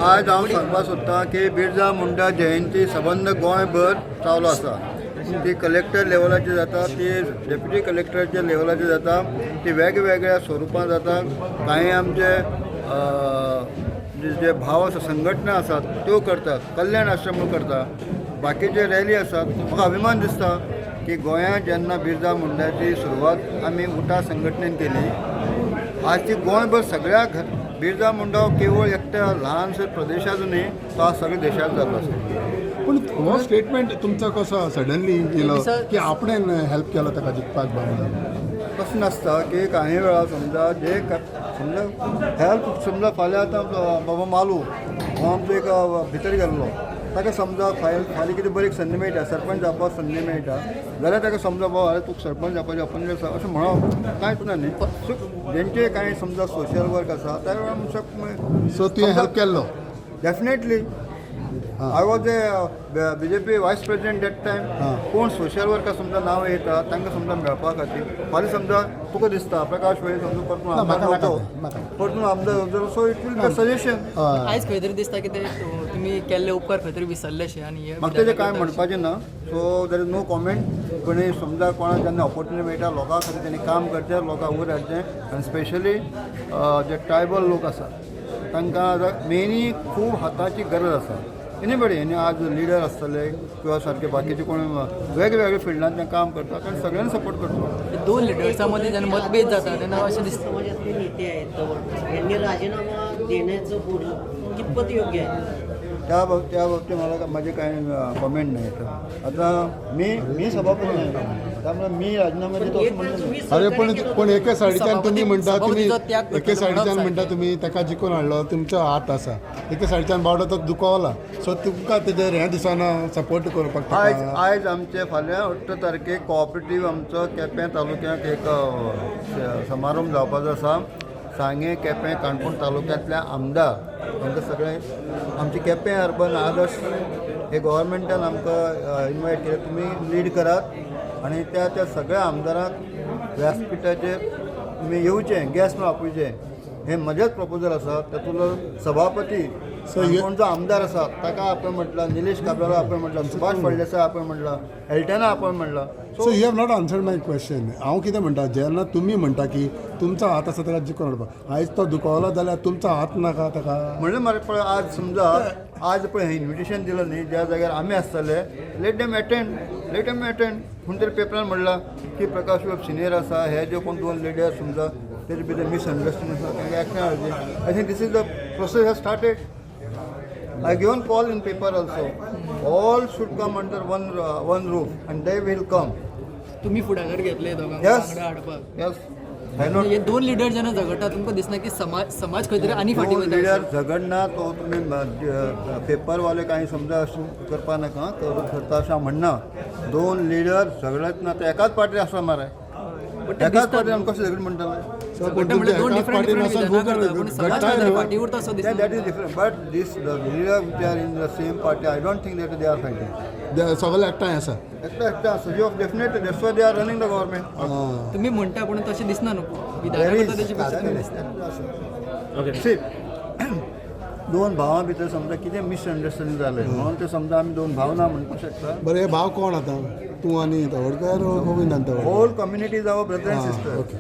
आज हांव सांगपाक सोदतां की बिरजा मुंडा जयंती सबंद गोंयभर चालू आसा. ती कलेक्टर लेवलाचेर जाता, ती डेप्युटी कलेक्टराच्या लेवलाचेर जाता, ती वेगवेगळ्या स्वरुपांत जाता. कांय आमचे जे भाव आसा, संघटना आसात, त्यो करतात, कल्याण आश्रम करता, बाकीचे रॅली आसात. म्हाका अभिमान दिसता की गोंयांत जेन्ना बिरजा मुंडाची सुरवात आमी उटा संघटनेन केली, आज ती गोंयभर सगळ्या बिरजा मुंडा हो केवळ एकट्या ल्हानशा प्रदेशाचो न्ही, तो आज सगळ्या देशात जाल्लो आसा. पूण हो स्टेटमेंट तुमचो कसो सडनली येयलो की आपणें हेल्प केलो ताका जिखपाक बाबा? तशें नासता की काही वेळार समजा जे समजा हेल्प, समजा फाल्यां आतां बाबा मालू हो आमचो एक भितर गेल्लो, ताका समजा फाल्यां कितें बरी एक संदी मेळटा, सरपंच जावपाक संदी मेळटा जाल्यार ताका समजा, बाबा, अरे, तुका सरपंच जावपाची ऑपॉर्च्युनिटी आसा अशें म्हणप कांयच ना न्ही. सो जेंचे कांय समजा सोशल वर्क आसा, त्या वेळार मनशाक सो तुवें हेल्प केल्लो? Definitely. I was a BJP vice president that time. कोण सोशल वर्कर समजा नांव येता, तांकां समजा मेळपा खातीर. फाल्यां समजा तुका दिसता प्रकाश वेळी समजा परतून ना, आमदार म्हाका नाका जावचो, तें, म्हाका. परतून आमदार जावचो, so it will be suggestion. आयज खंय तरी दिसता की ते तुमी केल्ले उपकार खंय तरी विसरलेशे आनी हे म्हाका तेजें कांय म्हणपाचें ना, so there is no comment. कोणी समजा कोणाक जेन्ना ऑपॉर्च्युनिटी मेळटा, लोकां खातीर तेणी काम करचें, लोकांक वयर हाडचें आनी स्पेशली जे ट्रायबल लोक आसा, तांकां मेनी खूब हाताची गरज आसा. एनीबडी, आनी आज लिडर आसतले किंवा सारके बाकीचे कोण वेगवेगळे फिल्डान ते काम करता, कारण सगळ्यांनी सपोर्ट करचो. दोन लिडर्सां मदीं जेन्ना मतभेद जाता तेन्ना अशें दिसता. समाजातले नेते आहेत तवडकर, यांनी राजीनामा देण्याचं बोलणं कितपत योग्य आहे? त्या बाबतीत मला माझे काही कॉमेंट नाही. आता मी मी सभापती नाही, त्यामुळे मी राजीनामा देतो असं म्हणणं नाही. तुम्ही अरे, पण सहकार्य केलं. पण एके सायडीच्यान तुमी म्हणटा तुमी सभापतीचो त्याग करतलो एके सायडीच्यान म्हणप म्हणटा सारकें. तुमी ताका जिखून हाडलो, तुमचो हात आसा. एके सायडीच्यान बावडो तो दुखवला, सो तुमकां तेजेर हें दिसना सपोर्ट करपाक आयज ताका? आयज आमचे फाल्यां 18 तारखेक कॉपरेटीव आमचो केपें तालुक्याक एक समारंभ जावपाचो आसा. सांगें, केपें, काणकोण तालुक्यांतल्या आमदार तांकां सगळे आमचे केपें अर्बन आदर्श हे गोवोरमेंटान आमकां इनवायट केलें, तुमी लीड करात आनी त्या त्या सगळ्या आमदारांक व्यासपिठाचेर तुमी येवचें, गॅस म्हणून आपोवचें, हें म्हजेंच प्रपोजल आसा. तातूंतलो सभापती काणकोणचो आमदार आसा ताका आपय म्हटलां, Nilesh काब्राला आपय म्हटलां, Subhash Phaldesai आपय म्हटलां, एल्टना आपय म्हटलां. So you have not answered my question. हांव कितें म्हणटा, जेन्ना तुमी म्हणटा की तुमचो हात आसा ताका जिखून हाडपाक, आयज तो दुखवला जाल्यार तुमचो हात नाका ताका? म्हणलें मरे, पळय, आज समजा आज पळय हें इन्विटेशन दिलं न्ही, ज्या जाग्यार आमी आसतले, let them attend, let them attend. कोण तरी पेपरान म्हणलां की प्रकाश बाब सिनियर आसा, हे जे कोण दोन लिडर समजा तेजे भितर मिसअंडरस्टँडिंग आसा, तांकां एकठांय हाडचें. I think this is the process has started. I given call in paper also. All should come under one roof and they will come. तुमी फुडाकार घेतले दोगांक Yes. वांगडा हाडपाक? Yes. I know. हे दोन लिडर जेन्ना झगडटा, तुमकां दिसना की समाज खंय तरी आनी फाटीं दोन वयता? लिडर झगडना तो तुमी पेपरवाले कांय समजा अशें करपा नाका, करता अशें हांव म्हणना. दोन लिडर झगडत ना, ते एकाच पार्टी आसा मरे. एकाच पार्टी आमी कशें झगडी म्हणटले? झगडटा म्हणल्यार दोन एकाच डिफरंट पार्टीन डिफरंट वचून विधानां करता, पूण समाज खंय तरी फाटीं उरता असो दिसना? That is different, but this the leader which are in the same party, I don't think that they are fighting. सगळे एकठांय आसा. एकटा एकटा आसा. You definitely, that's why they are running the government. तुम्ही म्हणटा, पूण तशें दिसना न्हू, विधानां करता तेचे पेक्षा दिसना. See, दोन भावां भितर समजा कितें मिसअंडरस्टँडिंग जालें म्हणून ते समजा आमी दोन भाव ना म्हणपाक शकता? बरें, हे भाव कोण आतां, तूं आनी Tawadkar, गोविंदान Tawadkar? Whole community is our brother and sister. Okay.